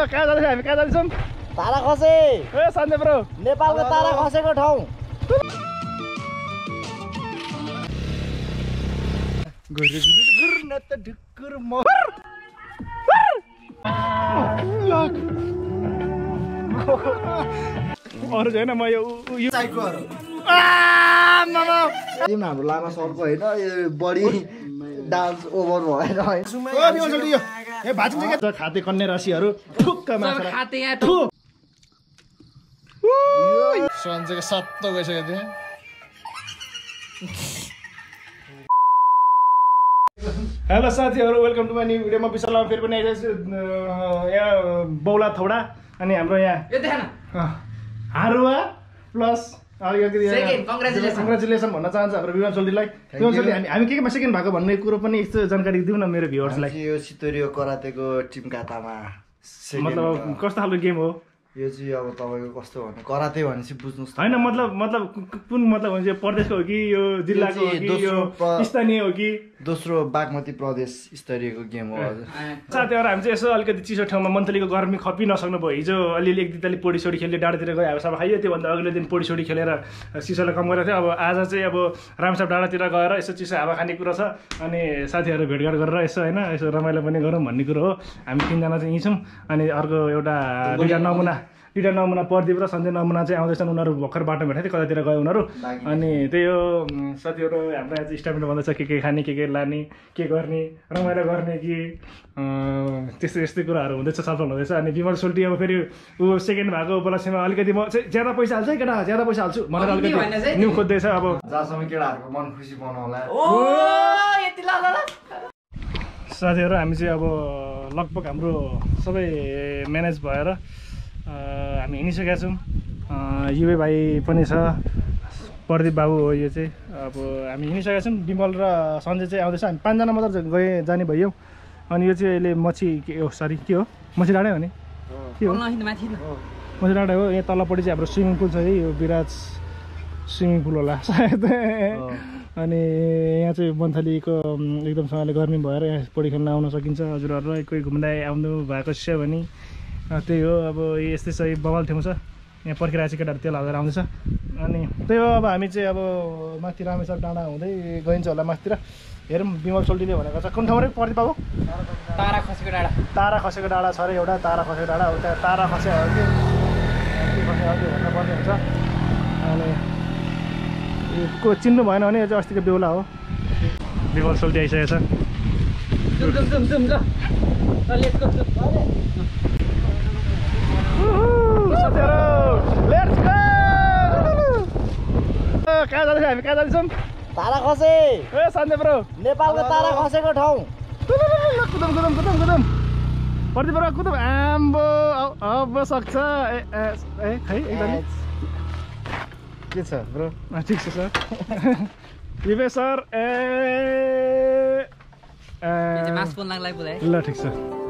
कहाँ जाँदैछ हामी कहाँ जाँदैछौँ तारा खसे ए सन्जय ब्रो नेपालको तारा खसेको ठाउँ अरू छैन म यो हाम्रो लामा सरको होइन यो बढी डान्स ओभर भएर खाते कन्या राशिहरू ठुक्क माछा सन्चेको सत्तो गइसकेको थियो हेलो साथीहरू वेलकम टु माई न्यू भिडियोमा विशाल फेरि पनि यहाँ बौला थौडा अनि हाम्रो यहाँ हारुवा प्लस कङ्ग्रेचुलेसन भन्न चाहन्छु हाम्रो विमान सोल्टीलाई हामी केमा सेकेन्ड भएको भन्ने कुरो पनि यस्तो जानकारी दिउँ न मेरो भ्युअर्सलाई यो सितोरियो करातेको टिम कातामा मतलब कस्तो खालको गेम हो यो चाहिँ अब तपाईँको कस्तो भन्नु कराते भनेपछि बुझ्नुहोस् होइन मतलब कुन मतलब हुन्छ प्रदेशको हो कि यो जिल्लाको हो कि यो स्थानीय हो कि दोस्रो बागमती प्रदेश स्तरीयको गेम हो हजुर साथीहरू हामी चाहिँ यसो अलिकति चिसो ठाउँमा मन्थलीको गर्मी खपि नसक्नु भयो हिजो अलिअलि एक दुईताले पोडी खेल्ने डाँडातिर गयो अब सब खाइयो त्योभन्दा अघिल्लो दिन पोडी खेलेर चिसोलाई कम गरेको थियो अब आज चाहिँ अब रामसाप डाँडातिर गएर यसो चिसो हावा खाने कुरो छ अनि साथीहरू भेटघाट गरेर यसो होइन यसो रमाइलो पनि गरौँ भन्ने कुरो हो हामी तिनजना चाहिँ यहीँ छौँ अनि अर्को एउटा दुईवटा नमुना प्रदीप र सञ्जय नमुना चाहिँ आउँदैछन् उनीहरू भर्खर बाटो भेटेको थियो कतातिर गयो उनीहरू अनि त्यही हो साथीहरू हाम्रो यहाँ चाहिँ स्टाफले भन्दैछ के खाने के लाने के गर्ने रमाइलो गर्ने कि त्यस्तै यस्तै कुराहरू हुँदैछ छलफल हुँदैछ अनि विमल सोल्टी अब फेरि ऊ सेकेन्ड भएको उपलक्ष्यमा अलिकति म चाहिँ ज्यादा पैसा हाल्छु है केटा ज्यादा पैसा हाल्छु भनेर अलिकति न्यु खोज्दैछ अब जहाँसम्म केटाहरूको मन खुसी बनाउला साथीहरू हामी चाहिँ अब लगभग हाम्रो सबै म्यानेज भएर हामी हिँडिसकेका छौँ युवे भाइ पनि छ प्रदीप बाबु हो यो चाहिँ अब हामी हिँडिसकेका छौँ विमल र सञ्जय चाहिँ आउँदैछ हामी पाँचजना मात्र जाने भइयौँ अनि यो चाहिँ अहिले मच्छी के हो सरी के हो मच्छी डाँडै हो नि के हो मच्छी डाँडै हो यहाँ तलपट्टि चाहिँ हाम्रो स्विमिङ पुल छ है यो विराज स्विमिङ पुल होला सायद अनि यहाँ चाहिँ मन्थलीको एकदमसँगले गर्मी भएर यहाँ पौडी खेल्न आउन सकिन्छ हजुरहरू कोही घुम्दै आउनु भएको छ भने त्यही हो अब यस्तै चाहिँ बवाल ठाउँ छ यहाँ पर्खिरहेको छ केटाहरू तेल हालेर आउँदैछ अनि त्यही हो अब हामी चाहिँ अब माथि रामेश्वर डाँडा हुँदै गइन्छ होला माथितिर हेरौँ विमल सोल्टीले भनेको छ कुन ठाउँ रे प्रदीप बाबु तारा खसेको डाँडा छ अरे एउटा तारा खसेको डाँडा हो त्यहाँ तारा खसे हो कि भन्नुपर्ने हुन्छ अनि को चिन्नु भएन भने यो चाहिँ अस्तिको बेहुला हो विमल सोल्टी आइसकेको छ कहाँ जाँदैछ हामी कहाँ जाँदैछौँ तारा खसे ए सन्जय ब्रो नेपालको तारा खसेको ठाउँ कुदम प्रदीप ब्रो कुदम आम्बो अब सक्छ ए खै एकदम के छ ब्रो ठिक छ सर युवे सर ल ठिक छ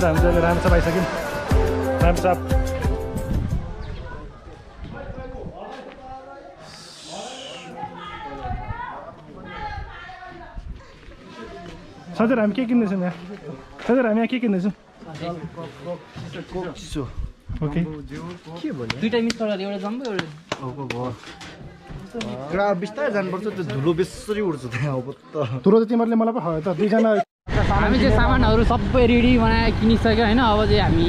हामी रामसाप आइसक्यौँ रामसाप सधैँ हामी के किन्दैछौँ यहाँ सधैँ हामी यहाँ के किन्दैछौँ ओके के भन्यो दुईटा मिस गरेर एउटा जम्बो एउटा बिस्तारै जानुपर्छ त्यो धुलो बेसरी उड्छ त्यहाँ अब त धुलो त तिमीहरूले मलाई पो खायो त दुईजना हामी चाहिँ सामानहरू सबै रेडी बनाएर किनिसक्यो होइन अब चाहिँ हामी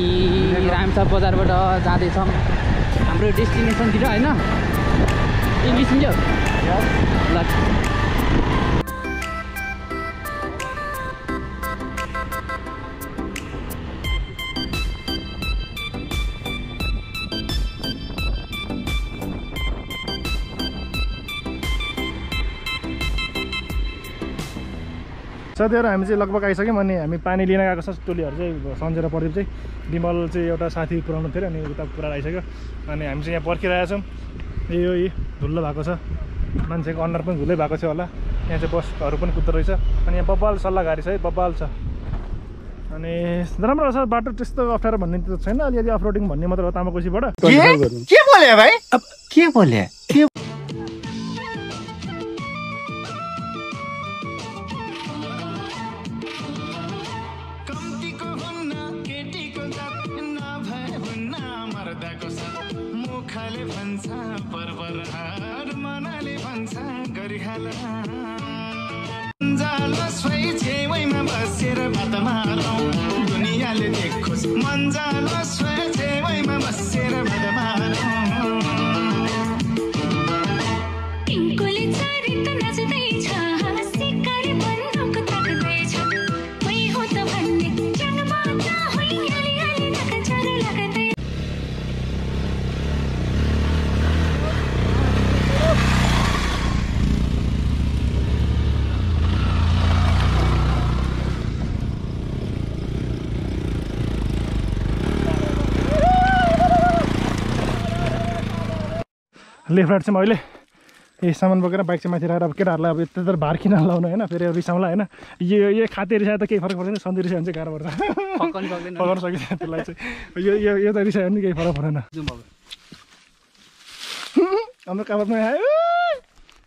रामसाप बजारबाट जाँदैछौँ हाम्रो डेस्टिनेसनतिर होइन इङ्ग्लिस मिल्यो ल साथीहरू हामी चाहिँ लगभग आइसक्यौँ अनि हामी पानी लिन गएको छ टोलीहरू चाहिँ सन्जय र प्रदीप चाहिँ विमल चाहिँ एउटा साथी पुऱ्याउनु थियो अनि उता पुरा आइसक्यो अनि हामी चाहिँ यहाँ पर्खिरहेको छौँ यही धुलो भएको छ मान्छेको अनुहार पनि धुलै भएको छ होला यहाँ चाहिँ बसहरू पनि कुद्दो रहेछ अनि यहाँ बब्बाल सल्लाहकारी छ है बब्बाल छ अनि राम्रो छ बाटो त्यस्तो अप्ठ्यारो भन्ने त छैन अलिअलि अफरोडिङ भन्ने मात्र हो तामाकोसीबाट के बोले भाइ अब के बोले दुनियाँले देखोस् मन्जालो छेउमा बसेर भात मारौँ टिङ्कोले चारित नाच्दैछ सिकारी बन्दुक ताक्दैछ कोही हो त भन्ने जगबाट होली अलि अलि नकचर लाग्दै लेफ्ट राइट चाहिँ मैले यही सामान बोकेर बाइक चाहिँ माथि राखेर अब केटाहरूलाई अब यत्रो भार किन लाउनु होइन फेरि रिसाउँला होइन यो खाते रिसायो त केही फरक पर्दैन सन्धि रिसायो भने चाहिँ गाह्रो पर्छ पकाउनु सकिन्छ त्यसलाई चाहिँ यो त रिसायो भने केही फरक पर्दैन हाम्रो काबातमा आयो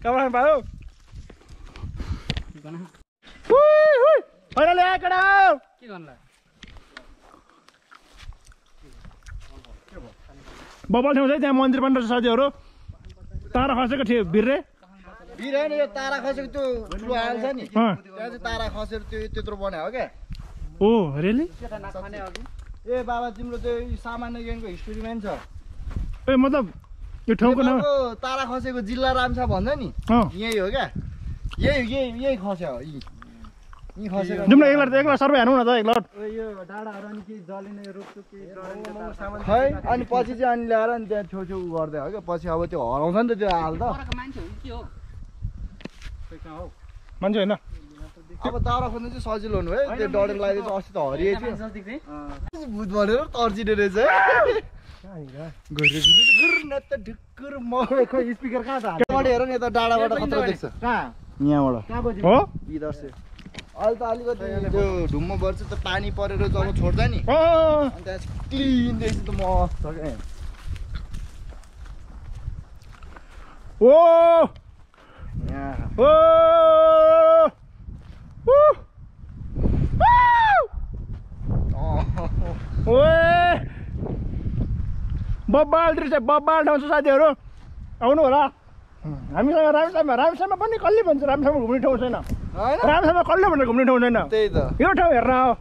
काबातमा भयो बबल ठाउँ चाहिँ त्यहाँ मन्दिर पनि रहेछ साथीहरू तारा खसेको थियो बिर्रे बिरेन यो तारा खसेको त्यो ठुलो हाल्छ नि त्यहाँ चाहिँ तारा खसेर त्यो त्यत्रो बनायो क्या ओ रेली ए बाबा तिम्रो त्यो सामान्य ज्ञानको हिस्ट्रीमा नि छ ए मतलब यो ठाउँको नाम तारा खसेको जिल्ला रामछा भन्छ नि यही हो क्या यही खस्यो यी खसेको जुम्न एकला सर्वे हानौँ न त एकला यो डाँडाहरू अनि के जलिने रुखसुख खै अनि पछि चाहिँ अनि ल्याएर अनि त्यहाँ छेउछेउ गर्दै हो क्या पछि अब त्यो हराउँछ नि त त्यो हाल त मान्छे होइन अब तारा खोज्नु चाहिँ सजिलो हुनु है त्यो डडेल लगाइदिएछ अस्ति त हरिए थियो भूत भनेर तर्चिने रहेछ ढुक्कुर स्पिकर कहाँ त हेर नि यता डाँडाबाट खतरा देख्छ कहाँ यहाँबाट हो बिदर्से अहिले त अलिकति त्यो ढुम्म पर्छ त पानी परेर जब छोड्छ नि अनि त्यहाँ क्लिन देख्छ त मस्त क्या ओ ओ बब्बाल दृश्य बब्बाल ठाउँ छ साथीहरू आउनु होला हामीसँग रामसामा पनि कसले भन्छ रामसामा घुम्ने ठाउँ छैन रामसामा कसले भनेर घुम्ने ठाउँ छैन त्यही त यो ठाउँ हेर्न हो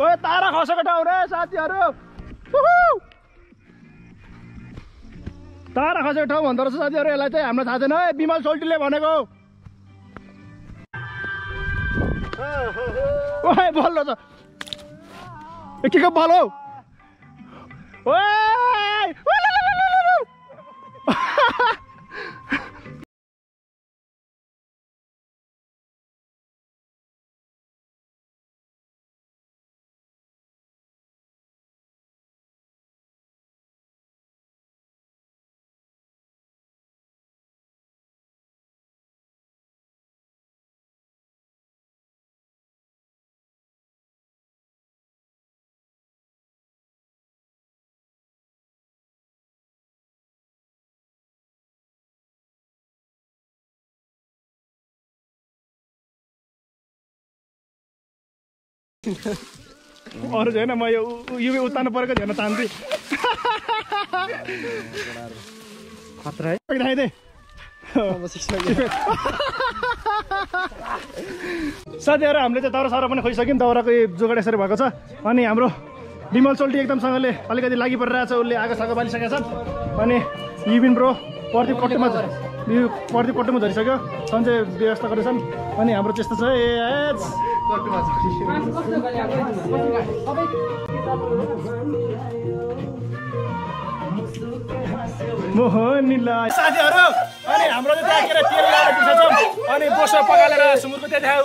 ओए तारा खसेको ठाउँ रे साथीहरू तारा खसेको ठाउँ भन्दो रहेछ साथीहरू यसलाई चाहिँ हामीलाई थाहा छैन है विमल सोल्टीले भनेको ओए बल छ के को बल हौ अरू छैन म यो उतार्नु परेको हेर्न चाहन्छु खतरा है साथीहरू हामीले चाहिँ दाउरा साउरा पनि खोइसक्यौँ दाउराको जोगाड यसरी भएको छ अनि हाम्रो विमल सोल्टी एकदमसँगले अलिकति लागि परिरहेछ उसले आगो बालिसकेका छन् अनि युबिन ब्रो प्रदीप कट्टुमा झरिसक्यो सन्चै व्यवस्था गरेछन् अनि हाम्रो त्यस्तो छ मोहनीलाई साथीहरू अनि हाम्रो चाहिँ त्यहाँ के अरे तेल ल्याएर बिर्सेछौँ अनि बोसो पकालेर सुँगुरको त्यहाँ देखायो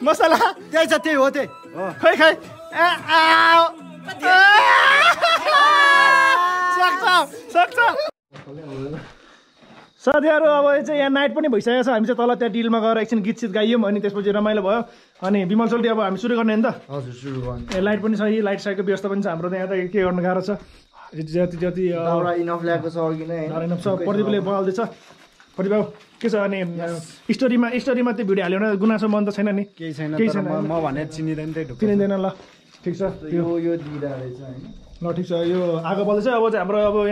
मसला त्यही छ त्यही हो त्यही खै सक्छ साथीहरू अब चाहिँ यहाँ नाइट पनि भइसकेको छ हामी चाहिँ तल त्यहाँ डिलमा गएर एकछिन गीत सित गाइयौँ अनि त्यसपछि रमाइलो भयो अनि विमल सोल्टी अब हामी सुरु गर्ने नि त हजुर सुरु गर्ने लाइट पनि छ लाइट साइडको व्यवस्था पनि छ हाम्रो त यहाँ त के गर्नु गाह्रो छ जति इनफ ल्याएको छ अघि नै इनफ छ प्रदीपले बगाल्दैछ प्रदीप बाबु के छ अनि स्टोरीमा त्यो भिडियो हाल्यो भने गुनासो मन त छैन नि केही छैन म भने चिनिँदैन ल ठिक छ यो दिइरहेको रहेछ हैन ल ठिक छ यो आगो बल्दैछ अब चाहिँ हाम्रो अब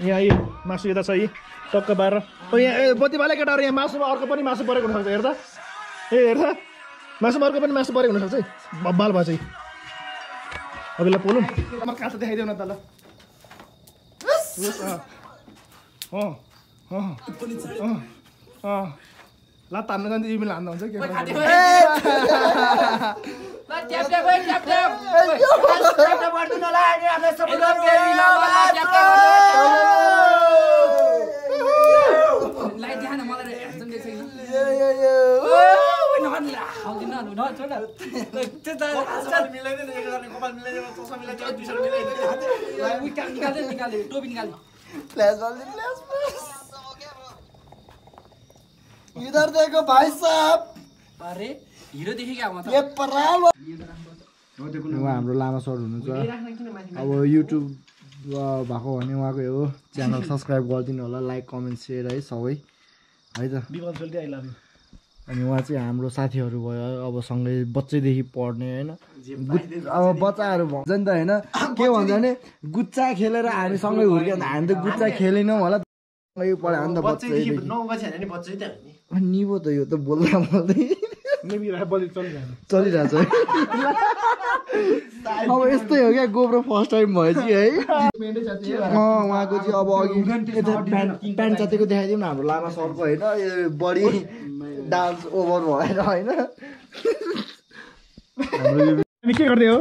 यहाँ यी मासु यता छ यी टक्क बाह्र यहाँ बत्ती बाले केटाहरू यहाँ मासुमा अर्को पनि मासु परेको हुनसक्छ हेर्दा हेर्दा मासुमा अर्को पनि मासु परेको हुनसक्छ है बब्बाल भयो चाहिँ अब यसलाई पोलौँ काँचो देखाइदेऊ न त ल लात हान्नु जान्छ इमेल हान्नु हुन्छ के इधर देखो भाई साहब अरे हिरो देखे क्या म त ये पराल हाम्रो लामा सर हुनुहुन्छ अब युट्युब भएको भने उहाँको हो च्यानल सब्सक्राइब गरिदिनु होला लाइक कमेन्ट सेयर है सबै है त विमल सोल्टी आई लभ यु अनि उहाँ चाहिँ हाम्रो साथीहरू भयो अब सँगै बच्चैदेखि पढ्ने होइन अब बच्चाहरू भन्छ नि त होइन के भन्छ भने गुच्चा खेलेर हामी सँगै हुर्क्यो भने हामी त गुच्चा खेलेनौँ होला पढ्यो भने त निभो त यो त बोल्दा बोल्दै चलिरहेछ है अब यस्तै हो क्या गोब्रो फर्स्ट टाइम भएपछि है उहाँको चाहिँ अब अघि प्यान्ट च्यातेको देखाइदिउँ न हाम्रो लामा सरको होइन बडी डान्स ओभर भएर होइन के गर्दै हो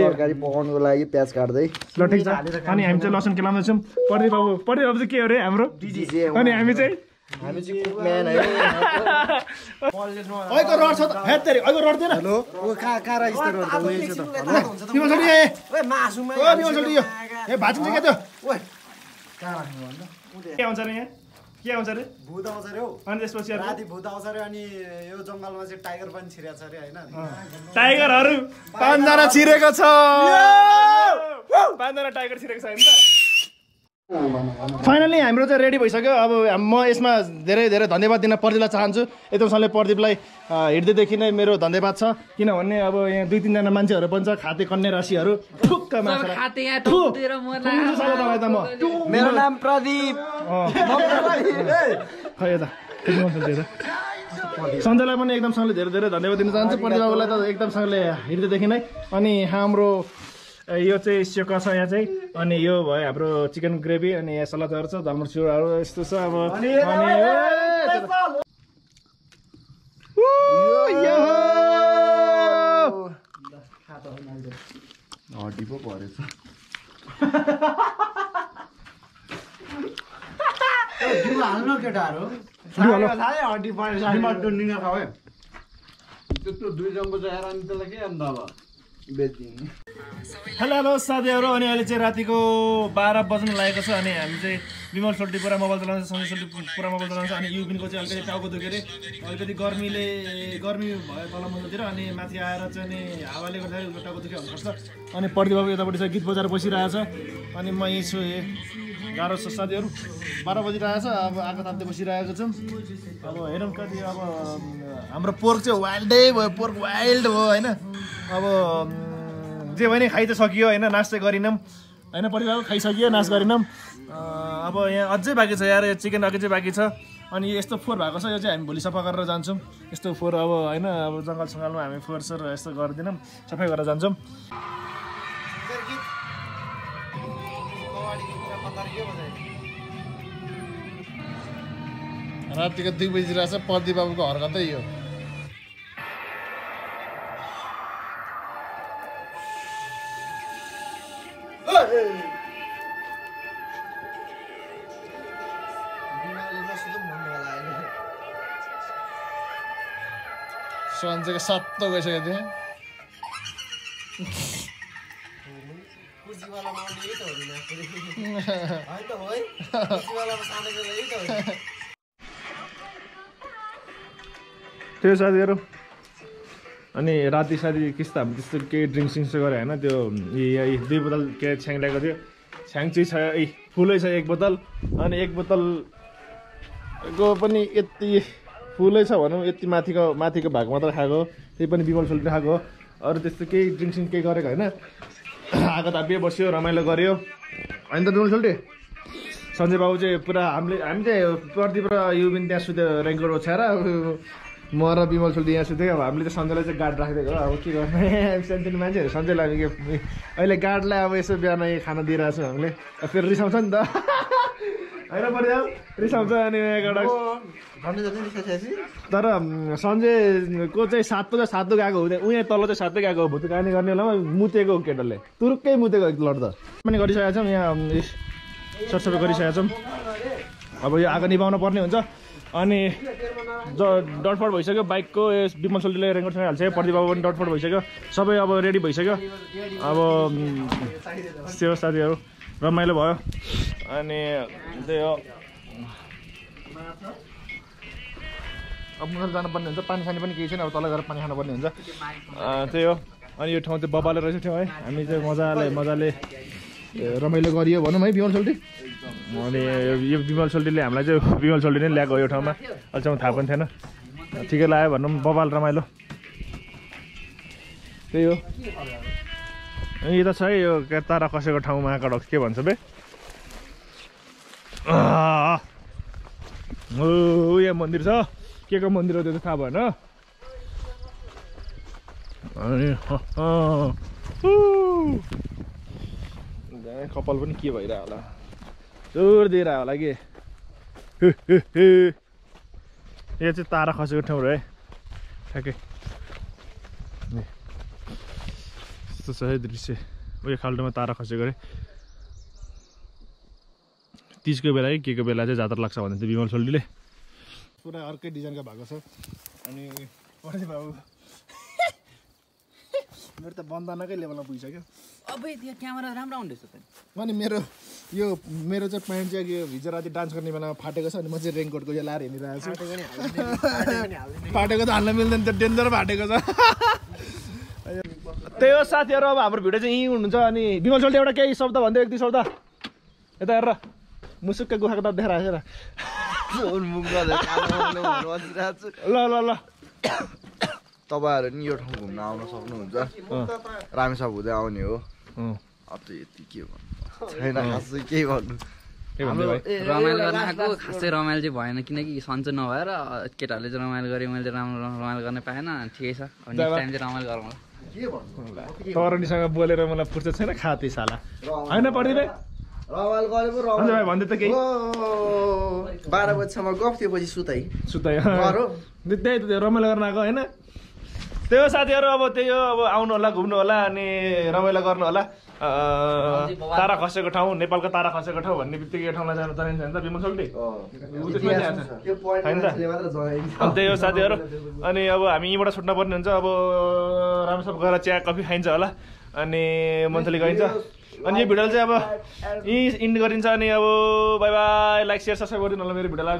तरकारी पकाउनुको लागि प्याज काट्दै ल ठिक छ अनि हामी चाहिँ लसुन केलाउँदैछौँ प्रदीप बाबु चाहिँ के हो अरे हाम्रो अनि हामी चाहिँ अहिलेको रड छ त हेत्तेरी अहिलेको रड दिएन हेलो कहाँ रहेछ भाँचिन्छ क्या त्यो के आउँछ अरे यहाँ के आउँछ अरे भूत आउँछ अरे हौ अनि त्यसपछि राति भूत आउँछ अरे अनि यो जङ्गलमा चाहिँ टाइगर पनि छिरेको छ अरे होइन टाइगरहरू 5 जना छिरेको छ 5 जना टाइगर छिरेको छ होइन त फाइनली हाम्रो चाहिँ रेडी भइसक्यो अब म यसमा धेरै धेरै धन्यवाद दिन प्रदीपलाई चाहन्छु एकदमसँगले प्रदीपलाई हृदयदेखि नै मेरो धन्यवाद छ किनभने अब यहाँ 2-3 जना मान्छेहरू पनि छ खाते कन्या राशिहरू ठुक्क माछा मेरो नाम प्रदीप खै यता सञ्जयलाई पनि एकदमसँगले धेरै धेरै धन्यवाद दिन चाहन्छु प्रदीप बाबुलाई त एकदमसँगले हृदयदेखि नै अनि हाम्रो यो चाहिँ सेका छ यहाँ चाहिँ अनि यो भयो हाम्रो चिकन ग्रेभी अनि यहाँ सलादहरू छ धर्मर चुराहरू यस्तो छ अब हड्डी पो परेछ हाल्नु केटाहरू हड्डी परेछ त्यस्तो 2 जम्बो चाहिँ अनि त्यसलाई के अन्त अब बेच्दिनु हेलो साथीहरू अनि अहिले चाहिँ रातिको 12 बज्न लागेको छ अनि हामी चाहिँ विमल सोल्टी पुरा मोबाइल चलाउँछ सञ्जय सोल्टी पुरा मोबाइल चलाउँछ अनि युबिनको चाहिँ अलिकति टाउको दुख्यो अरे अलिकति गर्मी भयो तल मन्दिरतिर अनि माथि आएर चाहिँ अनि हावाले गर्दाखेरि टाउको दुख्यो हुनुपर्छ अनि प्रदीप बाबु यतापट्टि चाहिँ गीत बजाएर बसिरहेछ अनि म यहीँ छु गाह्रो छ साथीहरू 12 बजिरहेछ अब आगो ताप्दै बसिरहेको छौँ अब हेरौँ कति अब हाम्रो पोर्क चाहिँ वाइल्डै भयो पोर्क वाइल्ड भयो होइन अब जे भने खाइ त सकियो होइन नाच चाहिँ गरिनौँ होइन परिवार खाइसक्यो नाश गरेनौँ अब यहाँ अझै बाँकी छ यार चिकन अझै बाँकी छ अनि यस्तो फोहोर भएको छ यो चाहिँ हामी भोलि सफा गरेर जान्छौँ यस्तो फोहोर अब होइन अब जङ्गल सङ्गलमा हामी फोहोर सोहोर यस्तो गर्दैनौँ सफाइ गरेर जान्छौँ रातिको 2 बजिरहेछ प्रदीप बाबुको हरकतै यो सन्चेको सत्तो गइसकेको थियो त्यो साथीहरू अनि राति साथी किस्ता हामी त्यस्तो केही ड्रिङ्क सिङ्क्स गऱ्यो होइन त्यो 2 बोतल के छ्याङ ल्याएको थियो छ्याङ चाहिँ छ फुलै छ 1 बोतल अनि 1 बोतलको पनि यति फुलै छ भनौँ यति माथिको भाग मात्र खाएको त्यही पनि बिमल सोल्टी खाएको अरू त्यस्तो केही ड्रिङ्क सिङ्क केही गरेको होइन आगो तापियो बस्यो रमाइलो गऱ्यो होइन त बिमल सोल्टी सञ्जय बाबु चाहिँ पुरा हामी चाहिँ प्रदीप र युबिन त्यहाँ सुत्यो रेङ्कोट ओछ्याएर म र बिमल सोल्टी यहाँ सुत्यो अब हामीले चाहिँ सञ्जयलाई चाहिँ गार्ड राखिदिएको अब के गर्ने सानोतिनो मान्छेहरू सञ्जयलाई अहिले गार्डलाई अब यसो बिहान खाना दिइरहेको छौँ हामीले फेरि रिसाउँछ नि त होइन परिवार रिसाउँछ अनि तर सञ्जयको चाहिँ सातो गएको हुँदैन उहाँ तल चाहिँ सातै गएको भुत कहानी गर्ने बेलामा मुतेको केटोले तुरुक्कै मुतेको एकलट त पनि गरिसकेका छौँ यहाँ सरसफाइ गरिसकेका छौँ अब यो आगो निभाउन पर्ने हुन्छ अनि डटफट भइसक्यो बाइकको बिमल सोल्टीले रेङ्कोटसँग हाल्छ प्रदीप बाबु पनि डटफट भइसक्यो सबै अब रेडी भइसक्यो अब त्यो साथीहरू रमाइलो भयो अनि त्यही हो अब मुखर जानुपर्ने हुन्छ पानी सानी पनि केही छैन अब तल गएर पानी खानुपर्ने हुन्छ त्यही हो अनि यो ठाउँ चाहिँ बबाले रहेछ थियो है हामी चाहिँ मजाले रमाइलो गरियो भनौँ है बिमल सोल्टी अनि यो बिमल सोल्टीले हामीलाई चाहिँ बिमल सोल्टी नै ल्याएको यो ठाउँमा अहिलेसम्म थाहा पनि थिएन ठिकै लाग्यो भनौँ बबाल रमाइलो त्यही हो यो त छ है यो तारा खसेको ठाउँ महाकाडक के भन्छ बे यहाँ मन्दिर छ के को मन्दिर हो त्यो त थाहा भएन अनि कपाल पनि के भइरह्यो होला जोड दिएर होला कि यो चाहिँ तारा खसेको ठाउँ है ठ्याक्कै यस्तो छ है दृश्य उयो खाल्टोमा तारा खसेको अरे तीजको बेला है के को बेला चाहिँ जात्रा लाग्छ भन्दै थियो बिमल सोल्टीले पुरा अर्कै डिजाइनको भएको छ अनि प्रदीप बाबु मेरो त बन्दानकै लेभलमा पुगिसक्यो अब त्यो क्यामेरा राम्रो आउँदैछ त अनि मेरो चाहिँ प्यान्ट चाहिँ यो हिजो राति डान्स गर्ने बेलामा फाटेको छ अनि म चाहिँ रेनकोटको यो लाएर हिँडिरहेको छु फाटेको त हाल्न मिल्दैन त्यो डेन्जर फाटेको छ त्यही हो साथीहरू अब हाम्रो भिडियो चाहिँ यहीँ हुनुहुन्छ अनि बिमल सोल्टी एउटा केही शब्द भन्दै 1-2 शब्द यता हेर मुसुक्क गुखाको त देखाएर ल तपाईँहरू नि यो ठाउँ घुम्न आउन सक्नुहुन्छ रामेछाप हुँदै आउने हो अब त यति के भन्नु छैन खासै केही भन्नु रमाइलो गर्न आएको खासै रमाइलो चाहिँ भएन किनकि सन्चो नभएर केटाहरूले चाहिँ रमाइलो गरेँ मैले राम्रो रमाइलो गर्न पाएन ठिकै छ अब नेक्स्ट टाइम चाहिँ रमाइलो गरौँ तरणीसँग बोलेर मलाई फुर्सद छैन खाती साला होइन पढ्दिने रमाइलो गरे पो भाइ भन्दै त केही 12 बजीसम्म गफ थियो पछि सुताइ त्यही त रमाइलो गर्न आएको होइन त्यही हो साथीहरू अब त्यही हो अब आउनु होला घुम्नु होला अनि रमाइलो गर्नु होला तारा खसेको ठाउँ नेपालको तारा खसेको ठाउँ भन्ने बित्तिकै ठाउँलाई जानु जानिन्छ नि त बिमल सोल्टी होइन त अनि त्यही हो साथीहरू अनि अब हामी यहीँबाट छुट्न पर्ने हुन्छ अब राम्रोसँग गएर चिया कफी खाइन्छ होला अनि मन्थली गइन्छ अनि यो भिडियोले चाहिँ अब यहीँ इन्ड गरिन्छ अनि अब by by like share subscribe गरिदिनु होला मेरो भिडियोलाई